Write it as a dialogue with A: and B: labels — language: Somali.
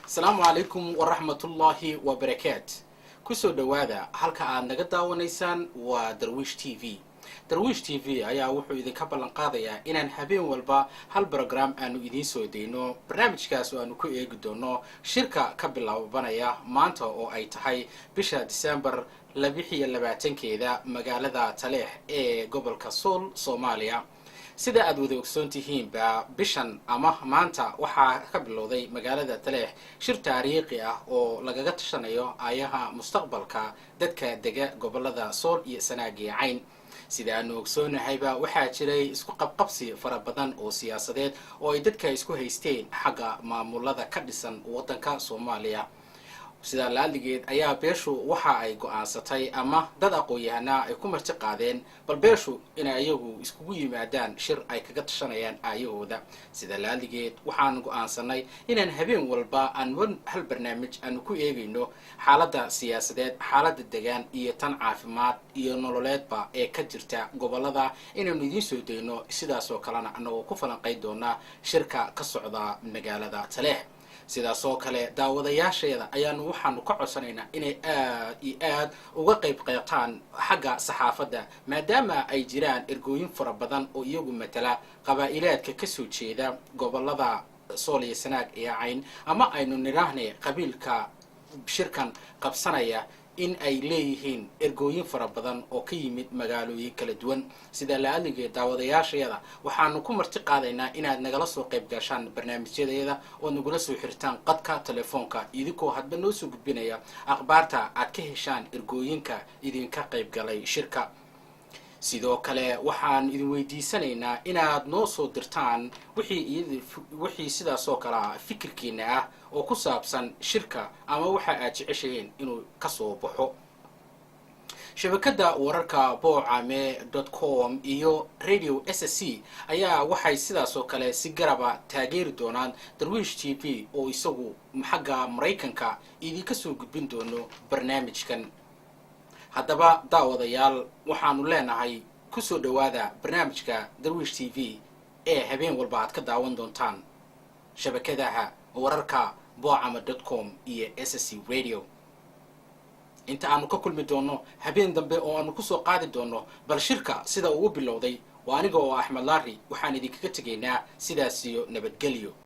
A: Asalaamu calaykum waraxmatullaahi wabarakaat. Kusoo dhowaada halka aad naga daawanaysaan waa Darwiish TV. Darwiish TV ayaa wuxuu idinka ballan qaadayaa inaan habeen walba hal program aanu idiin soo dayno. Barnaamijkaas oo aanu ku eegi doono shirka ka bilaabanaya maanta oo ay tahay bisha December 26-keeda magaalada Taleex ee gobolka Sool, Soomaaliya. Sida aad wada ogsoon tihiinba, bishan ama maanta waxaa ka bilowday magaalada Taleex shir taariikhi ah oo lagaga tashanayo aayaha mustaqbalka dadka dega gobolada Sool iyo Sanaag iyo Cayn. Sida aanu ogsoonahayba, waxaa jiray isku qabqabsi fara badan oo siyaasadeed oo ay dadka isku haysteen xagga maamulada ka dhisan waddanka Soomaaliya. Sidaa laaligeed ayaa beeshu waxa ay go-aansatay ama dad aqoon-yahanaa ay ku marti qaadeen bal beeshu inay iyagu iskugu yimaadaan shir ay kaga tashanayaan aayahooda. Sida laaligeed waxaan go-aansanay inaan habeen walba aan hal barnaamij aanu ku eegayno xaaladda siyaasadeed, xaaladda degaan iyo tan caafimaad iyo nololeedba ee ka jirta gobolada inaynu idiin soo dayno. Sidaasoo kalena anagoo ku falanqayn doonaa shirka ka socda magaalada Taleex. Sidaas oo kale daawadayaasheeda ayaanu waxaanu ka codsanaynaa inay aad iyo aad uga qayb qeytaan xagga saxaafadda, maadaama ay jiraan ergooyin fara badan oo iyagu matala qabaa'ilaadka kasoo jeeda gobolada Sool iyo Sanaag iyo Cayn, ama aynu nidhaahnay qabiilka shirkan qabsanaya in ay leeyihiin ergooyin fara badan oo ka yimid magaalooyin kala duwan. Sidaa la-adligeed daawadayaashayada waxaanu ku marti qaadaynaa inaad nagala soo qayb gashaan barnaamijyadeeda oo nagula soo xirtaan qadka telefoonka, idinkoo hadba noo soo gudbinaya akhbaarta aad ka heshaan ergooyinka idinka qayb galay shirka. Sidoo kale waxaan idin weydiisanaynaa inaad noo soo dirtaan wixii sidaas oo kale ah fikirkiina ah oo ku saabsan shirka ama waxa aad jeceshaheen inuu kasoo baxo. Shabakadda wararka boocame.com iyo Radio SSC ayaa waxay sidaas oo kale si garaba taageeri doonaan Darwiish TV oo isagu xagga Maraykanka idinka soo gudbin doono barnaamijkan. Haddaba daawadayaal, waxaanu leenahay kusoo dhowaada barnaamijka Darwiish TV ee habeen walba aad ka daawan doontaan shabakadaha wararka boocama.com iyo SSC Radio. Inta aanu ka kulmi doono habeen dambe oo aanu kusoo qaadi doono bal shirka sida uu u bilowday, waa aniga oo Axmed Laari, waxaan idinkaga tegaynaa sidaas iyo nabadgelyo.